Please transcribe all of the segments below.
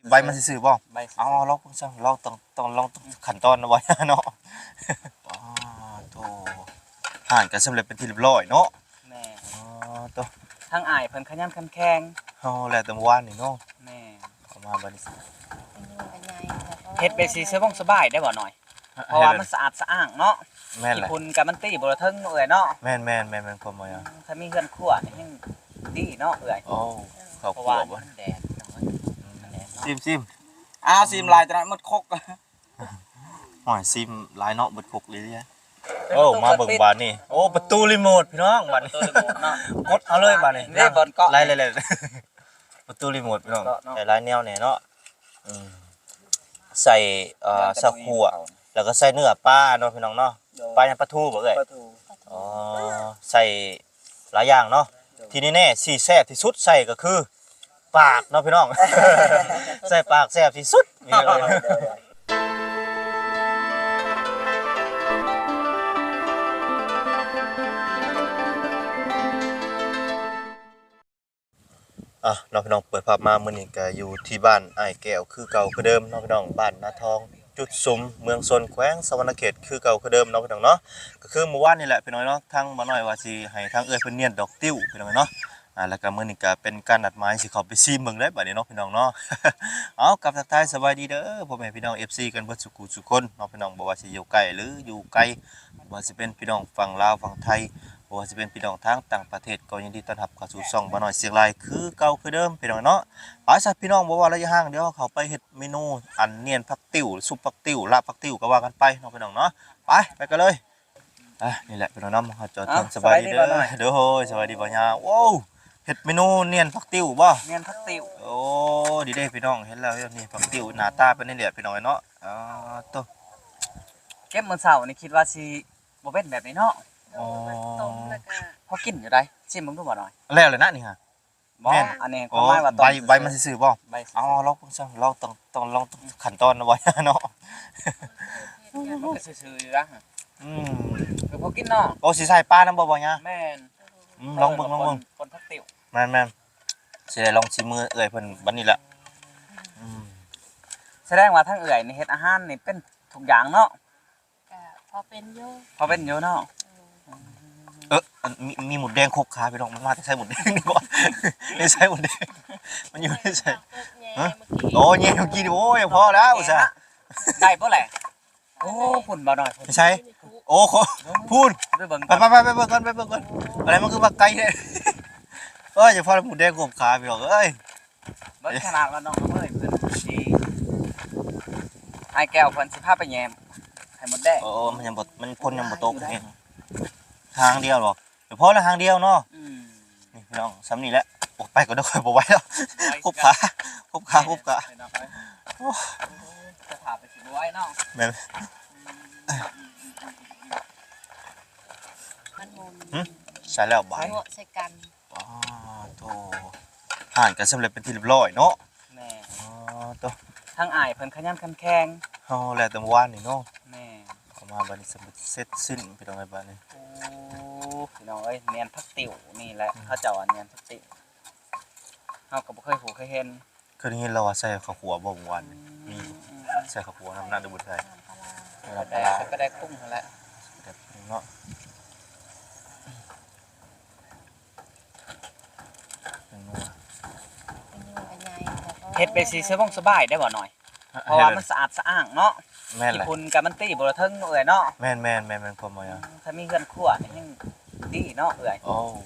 ໃບມັນຊື່ໆບໍ່? ໃບຊື່ໆ ເອົາ ລອງເບິ່ງຊະ ລອງ ຕ້ອງ ຕ້ອງລອງຂັ້ນຕອນນະ ບໍ່ເນາະ. ປາໂທ ຮ້ານກໍສຳເລັດເປັນທີ່ຮຽບຮ້ອຍເນາະ. ແມ່ນ. ອໍ ໂຕ ທາງອ້າຍເພິ່ນຂະຫຍັນຂັນແຂງ. ເຮົາແລ້ວແຕ່ມື້ວານນີ້ເນາະ. ແມ່ນ. ເອົາມາບັດນີ້ ເຮັດໄປຊິສະບອງສະບາຍໄດ້ບໍ່ນ້ອຍ? ເພາະວ່າມັນສະອາດສະອ້າງເນາະ. ແມ່ນແຫຼະ ຂີ້ຝຸ່ນກໍມັນຕີບໍ່ເຖິງເອື້ອຍເນາະ. ແມ່ນໆໆ ຄວາມໝາຍ ອືມ ຖ້າມີເຮືອນຄົວນີ້ແຮງດີເນາະເອື້ອຍ. ໂອ້ ເຂົ້າຄົວບໍ່? ແດດ ອືມ ແດດເນາະ. ຊີມໆ ອ້າວ ຊີມຫຼາຍຕະນັ້ນໝົດຄົກ. ໂອ້ຍ ຊີມຫຼາຍເນາະ ເບິດຄົກເລີຍ. ໂອ້ ມາເບິ່ງບາດນີ້ ໂອ້ ປະຕູຣີໂມດພີ່ນ້ອງ ບາດນີ້ ປະຕູຣີໂມດເນາະ. ກົດເອົາເລີຍບາດນີ້ ເດ້ ບ່ອນເກາະ ໄລ່ໆໆ ປະຕູຣີໂມດພີ່ນ້ອງ ເກາະເນາະ ໃສ່ຫຼາຍແນວແດ່ເນາະ. ອືມ ໃສ່ ເອີ ຊາວຄົວ ແລ້ວກໍໃສ່ເນື້ອປາເນາະພີ່ນ້ອງເນາະ. ໂດຍ ປາຫຍັງ? ປາທູບໍ່ເອື້ອຍ? ປາທູ. ອໍ ໃສ່ຫຼາຍຢ່າງເນາະ. ໂດຍ ທີ່ແນ່ໆ ທີ່ແຊບທີ່ສຸດໃສ່ກໍຄືປາກເນາະພີ່ນ້ອງ. ໃສ່ປາກແຊບທີ່ສຸດ. ໂດຍ ໂດຍ ໂດຍ. ອ່ະເນາະພີ່ນ້ອງ ເປີດພາບມາມື້ນີ້ກໍຢູ່ທີ່ບ້ານອ້າຍແກ້ວຄືເກົ່າຄືເດີມເນາະພີ່ນ້ອງ ບ້ານນາທອງ ຈຸດສຸມ ເມືອງຊົນ ແຂວງສະຫວັນນະເຂດ ຄືເກົ່າຄືເດີມເນາະພີ່ນ້ອງເນາະ. ກໍຄືມື້ວານນີ້ແຫຼະພີ່ນ້ອງເນາະ ທາງບ່າວນ້ອຍວ່າຊິໃຫ້ທາງເອື້ອຍເພິ່ນນຽນດອກຕິ້ວພີ່ນ້ອງເນາະ. ອ່າ ແລ້ວກໍມື້ນີ້ກໍເປັນການນັດໝາຍຊິເຂົ້າໄປຊີມເບິ່ງເດ້ບາດນີ້ເນາະພີ່ນ້ອງເນາະ. ເອົາ ກັບທັກທາຍສະບາຍດີເດີພໍ່ແມ່ພີ່ນ້ອງ ເອັຟຊີ ກັນເບິດສູ່ຜູ້ສູ່ຄົນເນາະພີ່ນ້ອງ ບໍ່ວ່າຊິຢູ່ໃກ້ ຫຼື ຢູ່ໄກ ບໍ່ວ່າຊິເປັນພີ່ນ້ອງຝັ່ງລາວຝັ່ງໄທ ບໍ່ວ່າຊິເປັນພີ່ນ້ອງທາງຕ່າງປະເທດ ກໍຍິນດີຕ້ອນຮັບເຂົ້າສູ່ຊ່ອງບ່າວນ້ອຍຊຽງລາຍຄືເກົ່າຄືເດີມພີ່ນ້ອງເນາະ. ໄປຊະພີ່ນ້ອງ ບໍ່ວ່າໄລຍະຫ່າງ ດຽວເຮົາເຂົ້າໄປເຮັດເມນູອັນນຽນຜັກຕິ້ວ ຊຸບຜັກຕິ້ວ ລາບຜັກຕິ້ວ ກໍວ່າກັນໄປເນາະພີ່ນ້ອງເນາະ. ໄປ ໄປກັນເລີຍ. ອ່ະ ນີ້ແຫຼະພີ່ນ້ອງເນາະ ມາຮອດຈອດເຖິງ. ອ່ະ ສະບາຍດີເດີ. ສະບາຍດີ ໂດຍ ສະບາຍດີບ່າວຍາ. ໂອ້ ເຮັດເມນູນຽນຜັກຕິ້ວບໍ່? ນຽນຜັກຕິ້ວ. ໂອ້ ດີເດ້ພີ່ນ້ອງ ເຫັນແລ້ວນີ້ຜັກຕິ້ວໜ້າຕາເປັນນີ້ແຫຼະພີ່ນ້ອງເນາະ. ອໍ ໂຕ ເກັບມື້ເຊົ້ານີ້ຄິດວ່າຊິ ບໍ່ເປັນແບບນີ້ເນາະ. ອໍ ຕົ້ມແລ້ວກໍ ພໍກິນຢູ່ໃດ໋ ຊີມເບິ່ງດູບໍ່ນ້ອຍ. ແລ້ວແຫຼະນະນີ້ຫາ. ບໍ່ ແມ່ນ ອັນນີ້ຄວາມໝາຍວ່າຕົ້ມ ໃບ ໃບມັນຊື່ໆບໍ່? ເອົາ ລອງເບິ່ງຊະ ລອງ ຕ້ອງ ຕ້ອງລອງຂັ້ນຕອນນະ ບໍ່ເນາະ. ມັນກໍຊື່ໆຢູ່ນະ. ອືມ ກໍພໍກິນເນາະ. ໂອ້ ຊິໃສ່ປານຳບໍ່ ບ່າວຍາ? ແມ່ນ. ອືມ ລອງເບິ່ງ ລອງເບິ່ງ ຄົນ ຄົນຜັກຕິ້ວ. ແມ່ນໆ ຊິໄດ້ລອງຊີມມືເອື້ອຍເພິ່ນບັດນີ້ແຫຼະ. ອືມ ສະແດງວ່າທາງເອື້ອຍນີ້ເຮັດອາຫານນີ້ເປັນທຸກຢ່າງເນາະ. ກະພໍເປັນຢູ່ ພໍເປັນຢູ່ເນາະ. ເອີ ອັນ ມີ ມີມົດແດງຄົບຂາພີ່ນ້ອງ ມັນມາແຕ່ໃສມົດແດງນີ້ບໍ່? ໃນໃສມົດແດງ ມັນຢູ່ໃນໃສ? ຮະ? ໂອ້ ແຍ່ເມື່ອກີ້ ໂອ້ຍ ພໍແລ້ວຊະ. ໄດ້ບໍ່ແຫຼະ? ໂອ້ ພຸ້ນບໍ່ນ້ອຍ ພຸ້ນ ໃສ? ໂອ້ ພຸ້ນ ໄປເບິ່ງ ໄປ ໄປ ໄປເບິ່ງກ່ອນ ໄປເບິ່ງກ່ອນ. ອັນນັ້ນມັນຄືບັກໄກ່ແທ້. ໂອ້ຍ ຢ່າພໍແລ້ວ ມົດແດງຄົບຂາພີ່ນ້ອງເອີຍ. ເບິ່ງຂະໜາດວ່ານ້ອງນ້ຳເອີຍເພິ່ນຊິ ອ້າຍແກ້ວເພິ່ນຊິພາໄປແຍມໄຂ່ມົດແດງ. ໂອ້ ມັນຍັງບໍ່ ມັນ ຝົນຍັງບໍ່ຕົກແຮງ. ຫາງດຽວບໍ່? ແຕ່ພໍລະຫາງດຽວເນາະ. ອືມ ນີ້ພີ່ນ້ອງ ສ່ຳນີ້ແຫຼະ. ໂອ້ ໄປກ່ອນເດີ ຂ້ອຍບໍ່ໄຫວແລ້ວ. ຄົບຂາ ຄົບຂາ ຄົບຂາ. ໂອ້ ຈະພາໄປຊິບໍ່ໄຫວເນາະ. ແມ່ນ. ມັນໝູນ ຫຶ ໃສ່ແລ້ວບາດ ໃສ່ກັນ. ປາໂທ ຮ້ານກໍສຳເລັດເປັນທີ່ຮຽບຮ້ອຍເນາະ. ແມ່ນ. ອໍ ໂຕ ທາງອ້າຍເພິ່ນຂະຫຍັນຂັນແຂງ. ເຮົາແລ້ວແຕ່ມື້ວານນີ້ເນາະ. ແມ່ນ. ເອົາມາບັດນີ້ສຳເລັດເສັດສິ້ນ ພີ່ນ້ອງເອີຍ ບັດນີ້. ໂອ້ ພີ່ນ້ອງເອີຍ ແມ່ນຜັກຕິ້ວນີ້ແຫຼະ. ອືມ ເຂົາເຈົ້າວ່າແມ່ນຜັກຕິ້ວ ເຮົາກໍບໍ່ເຄີຍຮູ້ເຄີຍເຫັນ. ເຄີຍໄດ້ຍິນລາວວ່າໃສ່ເຂົ້າຂົ້ວບໍ່ ເມື່ອວານນີ້? ອືມ ມີ ອືມ ໃສ່ເຂົ້າຂົ້ວນຳນະ ຫຼືບໍ່ໃສ່? ປາແດກ ປາແດກປຸງຫັ້ນແຫຼະ ປາແດກປຸງເນາະ. ເປັນນົວ ເປັນນົວກໍໃຫຍ່ ເຮັດໄປຊິສະບອງສະບາຍໄດ້ບໍ່ນ້ອຍ? ເພາະວ່າມັນສະອາດສະອ້າງເນາະ. ແມ່ນແຫຼະ ຂີ້ຝຸ່ນກໍມັນຕີບໍ່ເຖິງເອື້ອຍເນາະ. ແມ່ນໆໆ ຄວາມໝາຍ ອືມ ຖ້າມີເຮືອນຄົວນີ້ແຮງດີເນາະເອື້ອຍ. ໂອ້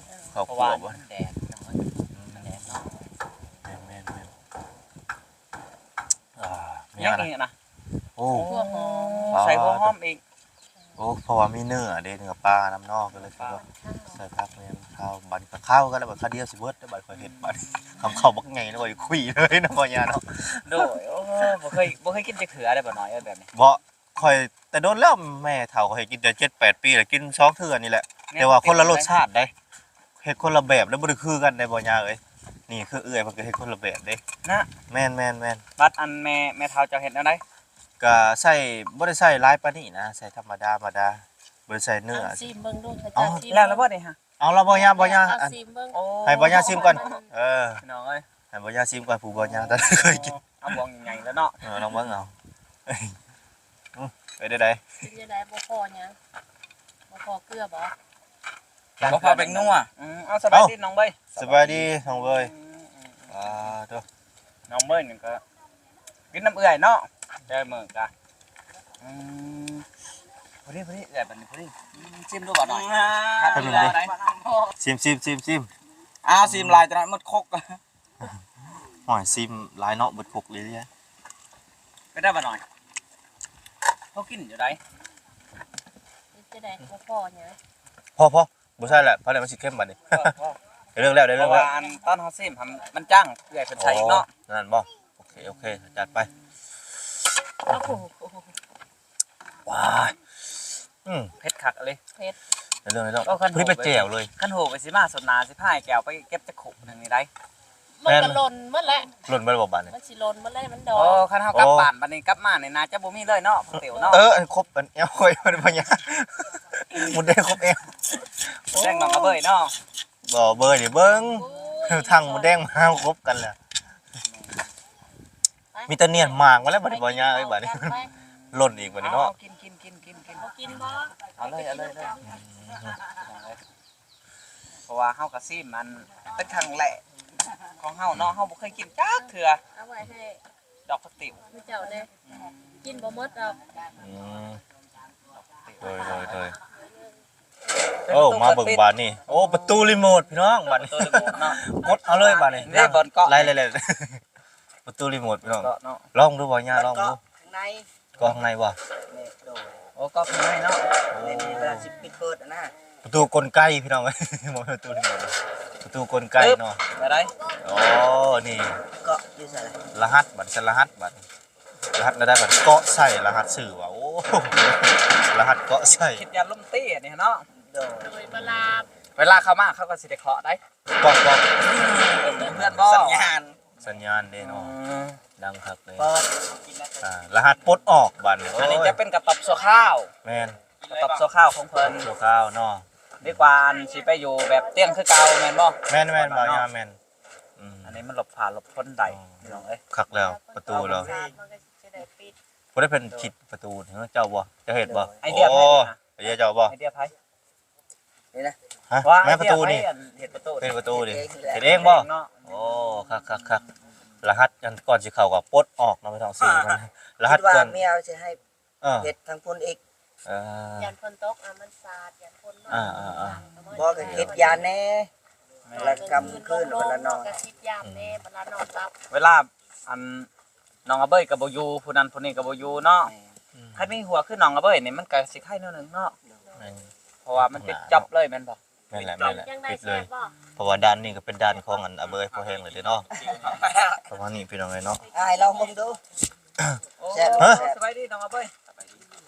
ເຂົ້າຄົວບໍ່? ມັນແດດ ອືມ ມັນແດດເນາະ. ແມ່ນໆໆ ອ່າ ຍັງອີກນະ. ໂອ້ ຫົວຫອມ ໃສ່ຫົວຫອມອີກ. ໂອ້ ເພາະວ່າມີເນື້ອເດ້ ເນື້ອປານຳເນາະ ກໍເລີຍ ປາ ໃສ່ຜັກ ແມ່ນ ຄາວ ບັດນີ້ກໍຄາວກັນແລ້ວ ບັດຄາວດຽວຊິເບິດ ບັດຂ້ອຍເຮັດ ບັດຄຳເຂົ້າບັກໃຫຍ່ແລ້ວ ຂ້ອຍຄຸຍເລີຍນະ ບໍ່ຍາເນາະ. ໂດຍ ໂອ້ ບໍ່ເຄີຍ ບໍ່ເຄີຍກິນຈັກເທື່ອເດ້ ບໍ່ນ້ອຍເອີຍ ແບບນີ້. ບໍ່ ຂ້ອຍແຕ່ດົນແລ້ວ ແມ່ເຖົ້າຂ້ອຍເຮັດກິນແຕ່ເຈັດແປດປີແລ້ວ ກິນສອງເທື່ອນີ້ແຫຼະ ແຕ່ວ່າຄົນລະລົດຊາດໃດ໋. ເຮັດຄົນລະແບບ ແລ້ວບໍ່ໄດ້ຄືກັນໄດ໋ ບໍ່ຍາເອີຍ. ນີ້ຄືເອື້ອຍເພິ່ນກໍເຮັດຄົນລະແບບເດ້ນະ. ແມ່ນໆໆ. ບັດອັນແມ່ ແມ່ເຖົ້າເຈົ້າເຮັດແນວໃດ? ກະໃສ່ ບໍ່ໄດ້ໃສ່ຫຼາຍປານນີ້ນະ ໃສ່ທຳມະດາ ມະດາ ບໍ່ໄດ້ໃສ່ເນື້ອ. ຊີມເບິ່ງດູ ເອົາ ແລ້ວລະບໍ່ນີ້ຫະ? ເອົາລະບໍ່ຍາ ບໍ່ຍາ ຊີມເບິ່ງ ໃຫ້ບໍ່ຍາຊີມກ່ອນ. ເອີ ພີ່ນ້ອງເອີຍ ໃຫ້ບໍ່ຍາຊີມກ່ອນ ຜູ້ບໍ່ຍາຕອນນັ້ນເຄີຍກິນ. ເອົາບ່ວງໃຫຍ່ໆແລ້ວເນາະ. ເອີ ລອງເບິ່ງເອົາ. ເປັນຈັ່ງໃດ? ເປັນຈັ່ງໃດ? ບໍ່ພໍຫຍັງ? ບໍ່ພໍເກືອບໍ? ບໍ່ພໍແປ້ງນົວ. ອືມ ເອົາ ສະບາຍດີນ້ອງເບີຍ. ສະບາຍດີນ້ອງເບີຍ. ອືມ ອາ ໂທ້ ນ້ອງເບີຍນີ້ກໍກິນນຳເອື້ອຍເນາະ ແຕ່ມື້ກະ. ອືມ ພໍດີ ພໍດີ ເອື້ອຍບັດນີ້ພໍດີ. ອືມ ຊີມດູບໍ່ໜ້ອຍ. ອືມ ຊິມ ຊິມ ຊິມ ຊິມ. ອ້າວ ຊີມຫຼາຍຈະໜ້ອຍໝົດຄົກ. ໂອ້ຍ ຊີມຫຼາຍເນາະ ເບິດຄົກເລີຍ. ເປັນໄດ້ບໍ່ໜ້ອຍ? ພໍກິນຢູ່ໃດ. ເຮັດຈັ່ງໃດ? ບໍ່ພໍຫຍັງ. ພໍ ພໍ ບໍ່ໃສ່ແຫຼະ ພໍແລ້ວ ມັນຊິເຄັມບັດນີ້. ພໍ ພໍ ໄດ້ເລື່ອງແລ້ວ ໄດ້ເລື່ອງແລ້ວ. ເພາະວ່າອັນຕອນເຮົາຊີມຫັ້ນ ມັນຈາງ ເອື້ອຍເພິ່ນໃສ່ອີກເນາະ. ອໍ ນັ້ນບໍ່? ໂອເຄ ໂອເຄ ຈັດໄປ. ໂອ້ໂຫ ວ້າຍ ອືມ ເຜັດຄັກອີ່ຫຼີ. ເຜັດ ເລື່ອງນີ້ຕ້ອງ ໂອ້ ຄັນ ພໍດີໄປແຈ່ວເລີຍ. ຄັນຮູ້ໄປຊິມາສົດໜ້າ ຊິພາໄອ້ແກ້ວໄປເກັບຈັກຄຸໜຶ່ງນີ້ໄດ໋. ມັນກໍ ແມ່ນ ຫຼົ່ນໝົດແຫຼະ. ຫຼົ່ນເບິດບໍ່ບາດນີ້? ມັນຊິຫຼົ່ນໝົດແຫຼະ ມັນດອຍ. ໂອ້ ຄັນເຮົາກັບ ໂອ້ ບ້ານບັດນີ້ ກັບມານີ້ ໜ້າຈະບໍ່ມີເລີຍເນາະ ພໍ່ຕິວເນາະ. ເອີ ອັນຄົບອັນແອວຂ້ອຍມັນບໍ່ຍາກ. ໝົດແດງຄົບແອວ. ແດງນ້ອງກະເບີຍເນາະ. ບໍ່ ເບີຍນີ້ເບິ່ງ ໂອ້ຍ ທັງໝົດແດງມາຄົບກັນແລ້ວ. ໄປ ມີແຕ່ໜຽນໝາກມາແລ້ວບັດນີ້ ບໍ່ຍາກເອີຍບັດນີ້. ຫຼົ່ນອີກບັດນີ້ເນາະ. ເອົາ ກິນ ກິນ ກິນ ກິນ ກິນ ເອົາກິນບໍ່? ເອົາເລີຍ ເອົາເລີຍ ເລີຍ. ອືມ ເພາະວ່າເຮົາກໍຊີມອັນເປັນຄັ້ງແລກຂອງເຮົາເນາະ ເຮົາບໍ່ເຄີຍກິນຈັກເທື່ອ. ເອົາໄວ້ໃຫ້ດອກຜັກຕິວເຈົ້າແດ່. ອືມ ກິນບໍ່ໝົດດອກ. ອືມ ໂດຍ ໂດຍ ໂດຍ. ໂອ້ ມາເບິ່ງບາດນີ້. ໂອ້ ປະຕູຣີໂມດພີ່ນ້ອງ ບາດນີ້ ປະຕູຣີໂມດເນາະ. ກົດເອົາເລີຍບາດນີ້. ນີ້ບ່ອນເກາະ ໄລ່ໆໆ. ປະຕູຣີໂມດພີ່ນ້ອງ. ເກາະເນາະ. ລອງດູບໍ່ຍາ ລອງດູ. ເກາະຂ້າງໃນ ເກາະຂ້າງໃນບໍ່? ນີ້ ໂດຍ. ໂອ້ ເກາະຂ້າງໃນເນາະ. ໂອ້ ນີ້ເວລາຊິປິດເປີດຫັ້ນນະ. ປະຕູກົນໄກພີ່ນ້ອງເອີຍ ບໍ່ແມ່ນປະຕູຣີໂມດ ປະຕູກົນໄກເນາະ. ໄປໄດ້. ໂອ້ ນີ້ ເກາະຢູ່ໃສລະ? ລະຫັດບັດ ໃສ່ລະຫັດບັດ. ລະຫັດແນວໃດບັດ? ເກາະໃສ່ລະຫັດຊື່ວ່າ. ໂອ້ ລະຫັດເກາະໃສ່. ຄິດຢ້ານລົມຕີອັນນີ້ເນາະ. ໂດຍ. ໂດຍ ເວລາ ເວລາເຂົ້າມາເຂົາກໍຊິໄດ້ເຄາະໄດ໋. ເກາະ ເກາະ ເປັນເພື່ອນບໍ່? ສັນຍານ ສັນຍານເດ້ເນາະ. ອືມ ດັງຄັກເລີຍ. ອ່າ ລະຫັດປົດອອກບັດນີ້. ອັນນີ້ຈະເປັນກະຕອບຊົ່ວຄາວ. ແມ່ນ ກະຕອບຊົ່ວຄາວຂອງເພິ່ນ ຊົ່ວຄາວເນາະ. ດີກວ່າອັນຊິໄປຢູ່ແບບຕຽງຄືເກົ່າແມ່ນບໍ່? ແມ່ນໆ ບ່າວຍາ ແມ່ນ. ອືມ ອັນນີ້ມັນຫຼົບຟ້າຫຼົບຝົນໄດ້ ພີ່ນ້ອງເອີຍ. ຄັກແລ້ວ ປະຕູແລ້ວ. ຜູ້ໃດເພິ່ນຄິດປະຕູນີ້? ເຈົ້າບໍ່? ເຈົ້າເຮັດບໍ່? ໄອເດຍໃຜ? ໂອ້ ໄອເດຍເຈົ້າບໍ່? ໄອເດຍໃຜ? ນີ້ນະ ຮະ? ວ່າ ແມ່ນປະຕູນີ້ ເຮັດປະຕູ ເປັນປະຕູນີ້ ເຮັດເອງບໍ່? ເນາະ. ໂອ້ ຄັກໆໆ. ລະຫັດອັນກ່ອນຊິເຂົ້າກໍປົດອອກເນາະ ພີ່ນ້ອງ. ຊື່ມັນ ລະຫັດກ່ອນ ຄິດວ່າເມຍຊິໃຫ້ ເອີ ເຮັດທາງພຸ້ນອີກ. ເອີ ຢ້ານຝົນຕົກ ອ່າ ມັນສາດ ຢ້ານຝົນມາ. ອ່າໆໆ. ບໍ່ ກໍຄິດຢ້ານແດ່. ແມ່ນ. ລະຄ່ຳຄືນເວລານອນ ກໍຄິດຢ້ານແດ່ ອືມ ເວລານອນຫຼັບ. ເວລາອັນ ນ້ອງອາເບີຍກໍບໍ່ຢູ່ ຜູ້ນັ້ນຜູ້ນີ້ກໍບໍ່ຢູ່ເນາະ. ແມ່ນ. ອືມ ຄັນມີຫົວຄືນ້ອງອາເບີຍນີ້ ມັນກໍຊິໄຄແນວໜຶ່ງເນາະ. ແມ່ນ. ເພາະວ່າມັນປິດຈັອບເລີຍແມ່ນບໍ່? ແມ່ນແຫຼະ ປິດເລີຍ ແມ່ນແຫຼະ ປິດເລີຍ. ເພາະວ່າດ່ານນີ້ກໍເປັນດ່ານຂອງອັນອາເບີຍພໍແຮງເລີຍເດ້ເນາະ. ປະມານນີ້ພີ່ນ້ອງເອີຍເນາະ. ອ້າຍລອງເບິ່ງດູ. ໂອ້ ແຊບ ຮະ? ສະບາຍດີນ້ອງອາເບີຍ.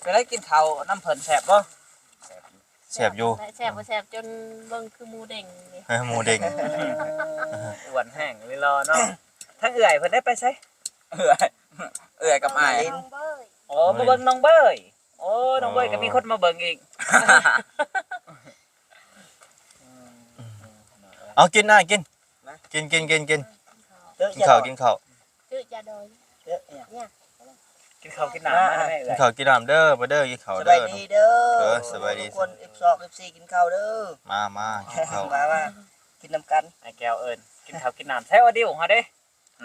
ໄປໄດ້ກິນເຂົ້ານຳເພິ່ນແຊບບໍ່? ແຊບຢູ່ ແຊບຢູ່. ແຊບບໍ່ແຊບຈົນເບິ່ງຄືໝູເດ້ງນີ້. ເອີ ໝູເດ້ງ. ອ້ວນແຮງລີລໍເນາະ. ທາງເອື້ອຍເພິ່ນໄດ້ໄປໃສ? ເອື້ອຍ ເອື້ອຍກັບອ້າຍ. ນ້ອງເບີຍ. ໂອ້ ມາເບິ່ງນ້ອງເບີຍ. ໂອ້ ນ້ອງເບີຍກໍມີຄົນມາເບິ່ງອີກ. ອໍ ເອົາກິນນະ ກິນ ມາ ກິນ ກິນ ກິນ ກິນ. ເອີ ກິນເຂົ້າ ກິນເຂົ້າ. ເອີ ຢ່າດອຍ ເອີ ກິນເຂົ້າກິນນ້ຳ ມາແມ່ເອື້ອຍ. ກິນເຂົ້າກິນນ້ຳເດີ ມາເດີ ກິນເຂົ້າເດີ. ສະບາຍດີເດີ. ເອີ ສະບາຍດີທຸກຄົນ ເອັຟຊີ ເອັຟຊີ ກິນເຂົ້າເດີ. ມາ ມາ ກິນເຂົ້າ ມາ ມາ ກິນນຳກັນ. ອ້າຍແກ້ວເອີ້ນກິນເຂົ້າກິນນ້ຳ. ໃສວ່າດິວເຮົາເດ້?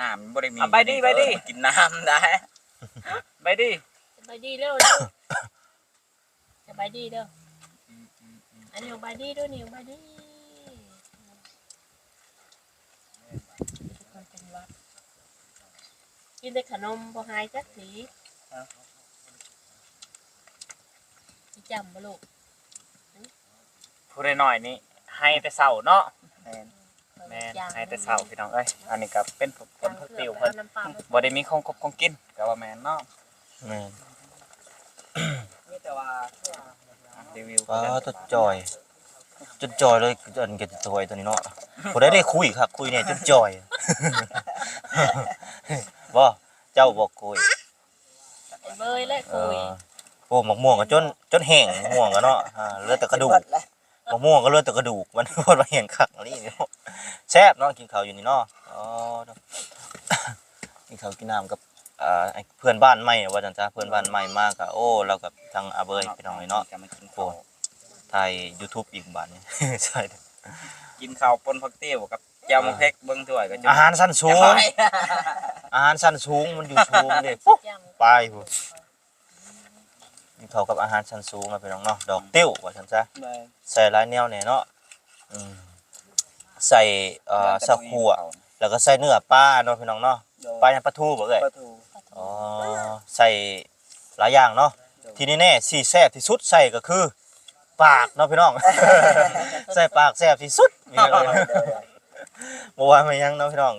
ນ້ຳບໍ່ໄດ້ມີ. ສະບາຍດີ ສະບາຍດີ ກິນນ້ຳໄດ້. ສະບາຍດີ ສະບາຍດີເດີ. ສະບາຍດີເດີ. ອືມໆໆ. ອັນນີ້ສະບາຍດີເດີ ນີ້ສະບາຍດີ. ກິນແຕ່ຂະໜົມ ບໍ່ຫາຍຈັກທີ. ຊິຈຳບໍ່ລູກ? ຜູ້ນ້ອຍໆນີ້ໄຮແຕ່ເຊົ້າເນາະ. ແມ່ນ. ແມ່ນ ໄຮແຕ່ເຊົ້າພີ່ນ້ອງເອີຍ. ອັນນີ້ກໍເປັນຜົນຜັກຕິວເພິ່ນ ບໍ່ໄດ້ມີຂອງຄົບຂອງກິນ ກໍວ່າແມ່ນເນາະ. ແມ່ນ. ມີແຕ່ວ່າ ອ່າ ຣີວິວ ປ້າ ຕົວຈ່ອຍ ຈົນຈ່ອຍເລີຍ. ອັນກະຈອຍໂຕນີ້ເນາະ. ຜູ້ໃດໄດ້ຄຸຍຄັກຄຸຍແນ່ ຈົນຈ່ອຍ. ບໍ່ ເຈົ້າບໍ່ຄຸຍ. ໄອ້ເບີຍແຫຼະຄຸຍ. ເອີ ໂອ້ ໝາກມ່ວງກໍຈົນ ຈົນແຫ້ງ ໝາກມ່ວງກໍເນາະ. ອ່າ ເຫຼືອແຕ່ກະດູກ. ໝາກມ່ວງກໍເຫຼືອແຕ່ກະດູກ ມັນ ເພາະວ່າແຫ້ງຄັກອີ່ຫຼີເນາະ. ແຊບເນາະ ກິນເຂົ້າຢູ່ນີ້ເນາະ. ອໍ ເນາະ. ກິນເຂົ້າກິນນ້ຳກັບ ເອີ ເພື່ອນບ້ານໃໝ່ວ່າຊັ້ນຊະ ເພື່ອນບ້ານໃໝ່ມາກໍ ໂອ້ ລາວກັບທາງອາເບີຍ ພີ່ນ້ອງເອີຍເນາະ ກໍມາກິນ ໂອ້ ເຂົ້າ ຖ່າຍ YouTube ອີກບາດນີ້ ໃຊ່ ກິນເຂົ້າປົ່ນຜັກຕິ້ວກັບແຈ່ວໝາກເຜັກ ເບິ່ງຖ້ວຍກໍ ອາຫານຊັ້ນສູງ ອາຫານຊັ້ນສູງ ມັນຢູ່ສູງເດ້ ປຸບ ໄປພຸ້ນ ກິນເຂົ້າກັບອາຫານຊັ້ນສູງເນາະ ພີ່ນ້ອງເນາະ ດອກຕິ້ວວ່າຊັ້ນຊະ ໂດຍ ໃສ່ຫຼາຍແນວແດ່ເນາະ ອືມ ໃສ່ ເອີ ເນື້ອ ເນື້ອ ເຂົ້າ ແລ້ວກໍໃສ່ເນື້ອປາເນາະ ພີ່ນ້ອງເນາະ ໂດຍ ປາຫຍັງ ປາທູບໍ່ເອື້ອຍ? ປາທູ ອໍ ໃສ່ຫຼາຍຢ່າງເນາະ ໂດຍ ທີ່ແນ່ໆ ທີ່ແຊບທີ່ສຸດໃສ່ກໍຄືປາກເນາະ ພີ່ນ້ອງ ໃສ່ປາກແຊບທີ່ສຸດ ໂດຍ ບໍ່ວ່າແມ່ນຫຍັງເນາະ ພີ່ນ້ອງ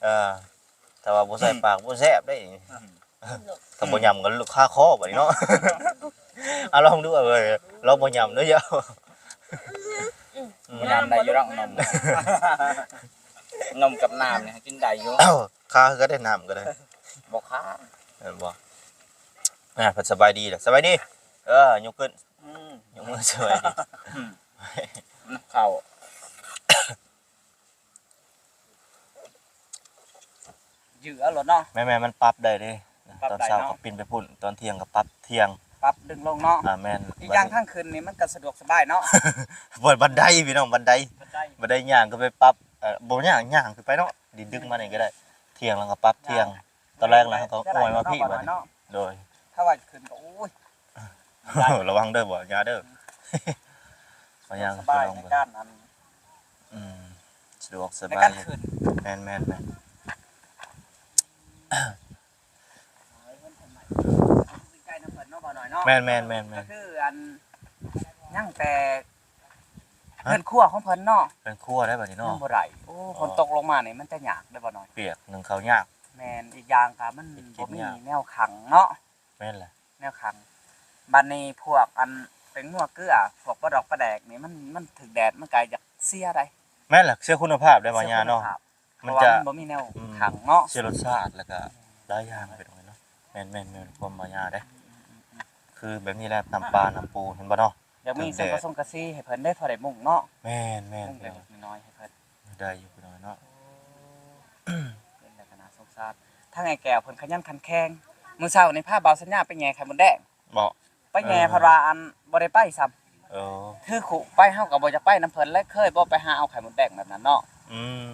ເອີ ຖ້າວ່າບໍ່ໃສ່ປາກ ອືມ ບໍ່ແຊບເດ້ ອືມ ຖ້າບໍ່ຫຍ້ຳກໍຄາຄໍບັດນີ້ເນາະ ອາ ລອງດູເອີຍ ລອງບໍ່ຫຍ້ຳເດີເຈົ້າ ອືມ ຫຍ້ຳໄດ້ຢູ່ດອກ ນົມ ນົມກັບນ້ຳນີ້ກິນໄດ້ຢູ່ ຄາຄືກັນໄດ້ ນ້ຳກໍໄດ້ ບໍ່ຄາ ແມ່ນບໍ່? ອ່າ ເພິ່ນສະບາຍດີລະ ສະບາຍດີ ເອີ ຍົກຂຶ້ນ ອືມ ຍົກມື ສະບາຍດີ ອືມ ເຂົ້າ ຢື້ອາໂລດເນາະ ແມ່ນໆ ມັນປັບໄດ້ເດ້ ປັບໄດ້ເນາະ ຕອນເຊົ້າກໍປິ່ນໄປພຸ້ນ ຕອນທ່ຽງກໍປັບທ່ຽງ ປັບດຶງລົງເນາະ ອ່າ ແມ່ນ ອີກຢ່າງທາງຂຶ້ນນີ້ມັນກໍສະດວກສະບາຍເນາະ ບັນໄດ ພີ່ນ້ອງ ບັນໄດ ບັນໄດ ບັນໄດຍ່າງກໍໄປປັບ ເອີ ບໍ່ຍາກ ຍ່າງຂຶ້ນໄປເນາະ ດິນດຶງມານີ້ກໍໄດ້ ທ່ຽງແລ້ວກໍປັບທ່ຽງ ຕອນແລງແລ້ວເຮົາກໍອວຍມາພີ້ບັດນີ້ ໂດຍ ຖ້າວ່າຂຶ້ນກໍ ໂອ້ຍ ລະວັງເດີບໍ່ ຢ່າເດີ ອືມ ໄປຍ່າງ ສະດວກສະບາຍໃນການອັນ ອືມ ສະດວກສະບາຍ ໃນການຂຶ້ນ ແມ່ນໆໆ ໃກ້ນຳເພິ່ນເນາະ ບໍ່ນ້ອຍເນາະ ແມ່ນໆໆໆ ກໍຄືອັນ ຍັງແຕ່ ຮະ ເຮືອນຄົວຂອງເພິ່ນເນາະ ເຮືອນຄົວໄດ້ບັດນີ້ເນາະ ຍັງບໍ່ໄດ້ ໂອ້ ອໍ ຝົນຕົກລົງມານີ້ມັນຈະຍາກເດ້ບໍ່ນ້ອຍ ປຽກ ໜຶ້ງເຂົ້າຍາກ ແມ່ນ ອີກຢ່າງກໍມັນບໍ່ມີແນວຂັງເນາະ ແມ່ນແຫຼະ ແນວຂັງ ບັດນີ້ພວກອັນແປ້ງນົວເກືອ ພວກປາດອກປາແດກນີ້ ມັນ ມັນຖືກແດດ ມັນກໍຢາກເສຍໄດ໋ ແມ່ນແຫຼະ ເສຍຄຸນນະພາບໄດ້ ເສຍຄຸນນະພາບ ມັນຈະ ເພາະວ່າມັນບໍ່ມີແນວ ອືມ ຂັງເນາະ ເສຍລົດຊາດ ແລ້ວກໍຫຼາຍຢ່າງ ເປັນຫຍັງເນາະ ແມ່ນໆໆ ຄວາມວ່າຍາກເດ້ ອືມໆໆ ຄືແບບນີ້ແຫຼະ ນ້ຳປານ້ຳປູ ເຫັນບໍ່ເນາະ ຢາກມີສັງກະສົງກະສີໃຫ້ເພິ່ນເດ້ ພໍໄດ້ມຸງເນາະ ແມ່ນໆ ມຸງເລັກໆນ້ອຍໆໃຫ້ເພິ່ນ ໄດ້ຢູ່ພີ່ນ້ອງເນາະ ໂອ້ ເປັນແລ້ວກໍໜ້າສົງສານ ທາງອ້າຍແກ້ວເພິ່ນຂະຫຍັນຂັນແຂງ ມື້ເຊົ້ານີ້ພາບ່າວສັນຍາໄປແຫຍ່ໄຂ່ມົດແດງ ບໍ່ ໄປແຫຍ່ ເອີ ເພິ່ນວ່າອັນບໍ່ໄດ້ໄປຊ້ຳ ເອີ ຖືຄຸໄປ ເຮົາກໍບໍ່ຢາກໄປນຳເພິ່ນແຫຼະ ເຄີຍບໍ່ໄປຫາເອົາໄຂ່ມົດແດງແບບນັ້ນເນາະ ອືມ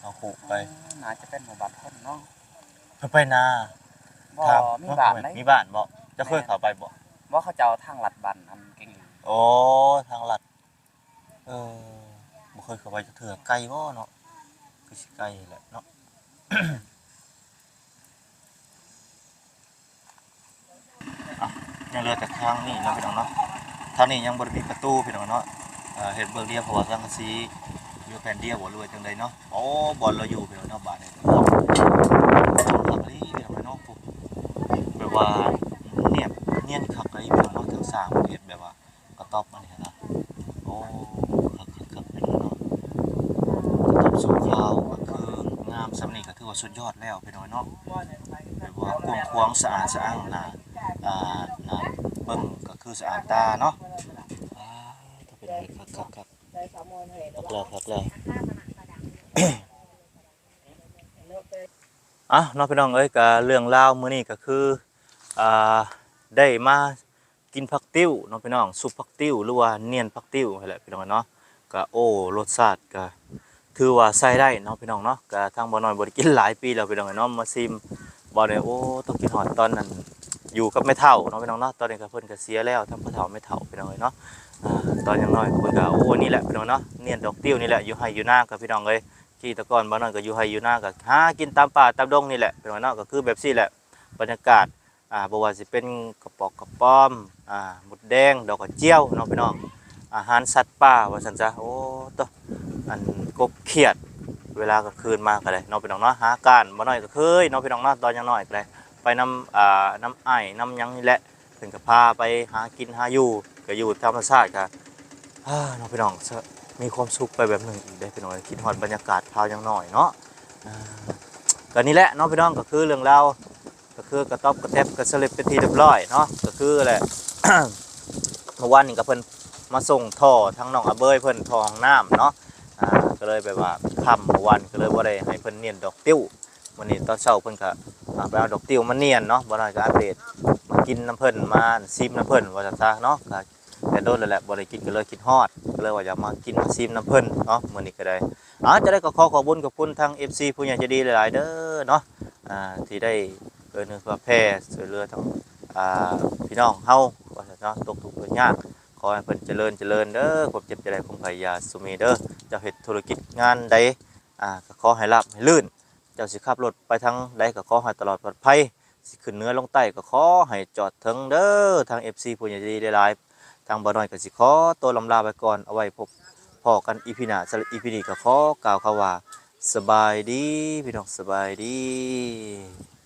ເອົາຄຸໄປ ເອີ ໜ້າຈະເປັນໝູ່ບ້ານຄົນເນາະ ເພິ່ນໄປນາ ບໍ່ ຖາມ ມີບ້ານໃດ ມີບ້ານບໍ່ ເຈົ້າເຄີຍເຂົ້າໄປບໍ່ ບໍ່ ເຂົາເຈົ້າທາງລັດບ້ານອັນເກັງອີ ໂອ້ ທາງລັດ ເອີ ບໍ່ເຄີຍເຂົ້າໄປຈັກເທື່ອ ໄກບໍ່ເນາະ ຄືຊິໄກແຫຼະເນາະ ອ່ະ ຍັງເຫຼືອແຕ່ທາງນີ້ເນາະ ພີ່ນ້ອງເນາະ ທາງນີ້ຍັງບໍ່ໄດ້ມີປະຕູ ພີ່ນ້ອງເນາະ ເອີ ເຮັດເບື້ອງດຽວ ເພາະວ່າສັງກະສີຢູ່ແຜ່ນດຽວບໍ່ ຫຼືວ່າຈັ່ງໃດເນາະ ໂອ້ ບ່ອນລາວຢູ່ ພີ່ນ້ອງເນາະ ບາດນີ້ ຄັກອີ່ຫຼີ ພີ່ນ້ອງເນາະ ແບບວ່ານຽນ ນຽນຄັກອີ່ຫຼີ ພີ່ນ້ອງເນາະ ທາງສ້າງເຮັດແບບວ່າ ກະຕ໊ອບອັນນີ້ຫັ້ນນະ ໂອ້ ຄັກໆໆ ພີ່ນ້ອງເນາະ ກະຕ໊ອບຊົ່ວຄາວ ກໍຄືງາມສ່ຳນີ້ກໍຖືວ່າສຸດຍອດແລ້ວ ພີ່ນ້ອງເນາະ ແບບວ່າກວ້າງຂວາງ ສະອາດສະອ້າງ ໜ້າ ອ່າ ໜ້າເບິ່ງກໍຄືສະອາດຕາເນາະ ອ່າ ເປັນຄັກໆໆ ຄັກແລ້ວ ຄັກແລ້ວ ອ່ະ ເນາະ ພີ່ນ້ອງເອີຍ ກະເລື່ອງລາວມື້ນີ້ກໍຄື ອ່າ ໄດ້ມາ ກິນຜັກຕິ້ວເນາະພີ່ນ້ອງ ຊຸບຜັກຕິ້ວ ຫຼືວ່ານຽນຜັກຕິ້ວຫັ້ນແຫຼະພີ່ນ້ອງເນາະ ກະ ໂອ້ ລົດຊາດກະຖືວ່າໃຊ້ໄດ້ເນາະພີ່ນ້ອງເນາະ ກະທາງບ່າວນ້ອຍບໍ່ໄດ້ກິນຫຼາຍປີແລ້ວພີ່ນ້ອງເນາະ ມາຊິມບ່າວນ້ອຍ ໂອ້ ຕ້ອງກິນຮອດຕອນນັ້ນ ຢູ່ກັບແມ່ເຖົ້າເນາະພີ່ນ້ອງເນາະ ຕອນນີ້ກະເພິ່ນກະເສຍແລ້ວ ທັງພໍ່ເຖົ້າແມ່ເຖົ້າພີ່ນ້ອງເອີຍເນາະ ອ່າ ຕອນຍັງນ້ອຍເພິ່ນກະ ໂອ້ ນີ້ແຫຼະພີ່ນ້ອງເນາະ ນຽນດອກຕິ້ວນີ້ແຫຼະ ຢູ່ໄຮ່ຢູ່ນາກະພີ່ນ້ອງເອີຍ ທີ່ແຕ່ກ່ອນບ່າວນ້ອຍກະຢູ່ໄຮ່ຢູ່ນາ ກະຫາກິນຕາມປ່າຕາມດົງນີ້ແຫຼະພີ່ນ້ອງເນາະ ກະຄືແບບຊີ້ແຫຼະ ບັນຍາກາດ ອ່າ ບໍ່ວ່າຊິເປັນກະປອກກະປອມ ອ່າ ມົດແດງ ດອກກະຈຽວເນາະພີ່ນ້ອງ ອາຫານສັດປ່າວ່າຊັ້ນຊະ ໂອ້ ໂຕ ອັນ ກົບຂຽດ ເວລາກາງຄືນມາກະໄດ້ເນາະພີ່ນ້ອງເນາະ ຫາການ ບ່າວນ້ອຍກະເຄີຍເນາະພີ່ນ້ອງເນາະ ຕອນຍັງນ້ອຍກະໄດ້ ໄປນຳ ອ່າ ນຳອ້າຍນຳຫຍັງນີ້ແຫຼະ ເພິ່ນກະພາໄປຫາກິນຫາຢູ່ ກະຢູ່ທຳມະຊາດກະ ອ່າ ເນາະພີ່ນ້ອງ ມີຄວາມສຸກໄປແບບໜຶ່ງອີກເດ້ພີ່ນ້ອງ ຄິດຮອດບັນຍາກາດຄາວຍັງນ້ອຍເນາະ ອ່າ ກະນີ້ແຫຼະເນາະພີ່ນ້ອງ ກະຄືເລື່ອງລາວ ກະຄືກະຕ໊ອບກະແຕັບກະສຳເລັດເປັນທີ່ຮຽບຮ້ອຍເນາະ ກະຄືແຫຼະ ເມື່ອວານນີ້ກະເພິ່ນມາສົ່ງທໍ່ທາງນ້ອງອາເບີຍເພິ່ນ ທໍ່ຫ້ອງນ້ຳເນາະ ອ່າ ກະເລີຍແບບວ່າຄ່ຳ ເມື່ອວານກະເລີຍບໍ່ໄດ້ໃຫ້ເພິ່ນນຽນດອກຕິ້ວ ມື້ນີ້ຕອນເຊົ້າເພິ່ນກໍ ອ່າ ໄປເອົາດອກຕິ້ວມາໜຽນເນາະ ບໍ່ນ້ອຍກໍອັບເດດ ມາກິນນຳເພິ່ນ ມາຊີມນຳເພິ່ນວ່າຊັ້ນຊະເນາະ ກໍແຕ່ດົນແລ້ວແຫຼະບໍ່ໄດ້ກິນ ກໍເລີຍຄິດຮອດ ກໍເລີຍວ່າຢາກມາກິນມາຊີມນຳເພິ່ນເນາະ ມື້ນີ້ກໍໄດ້. ອ່າ ຈັ່ງໃດກໍຂໍຂອບຄຸນຂອບຄຸນທາງເອັຟຊີຜູ້ໃຫຍ່ໃຈດີຫຼາຍໆເດີເນາະ ອ່າ ທີ່ໄດ້ເອື້ອເຟື້ອເຜື່ອຊ່ວຍເຫຼືອທາງ ອ່າ ພີ່ນ້ອງເຮົາວ່າຊັ້ນເນາະ ຕົກທຸກข์ຕົກຍາກ ຂໍໃຫ້ເພິ່ນຈະເລີນຈະເລີນເດີ ຄວາມເຈັບຈະໄດ້ຄວາມໄຂ້ຢ່າສຸມີເດີ ເຈົ້າເຮັດທຸລະກິດງານໃດ ອ່າ ກໍຂໍໃຫ້ລາບໃຫ້ລື່ນ ເຈົ້າຊິຂັບລົດໄປທາງໃດກໍຂໍໃຫ້ຕະຫຼອດປອດໄພ ຊິຂຶ້ນເໜືອລົງໃຕ້ກໍຂໍໃຫ້ຈອດເຖິງເດີ ທາງເອັຟຊີຜູ້ໃຫຍ່ໃຈດີຫຼາຍໆ ທາງບ່າວນ້ອຍກໍຊິຂໍຕົວລຳລາໄປກ່ອນ ເອົາໄວ້ພົບພໍ້ກັນອີພີໜ້າ ສຳລັບອີພີນີ້ກໍຂໍກ່າວຄຳວ່າ ສະບາຍດີ ພີ່ນ້ອງ ສະບາຍດີ.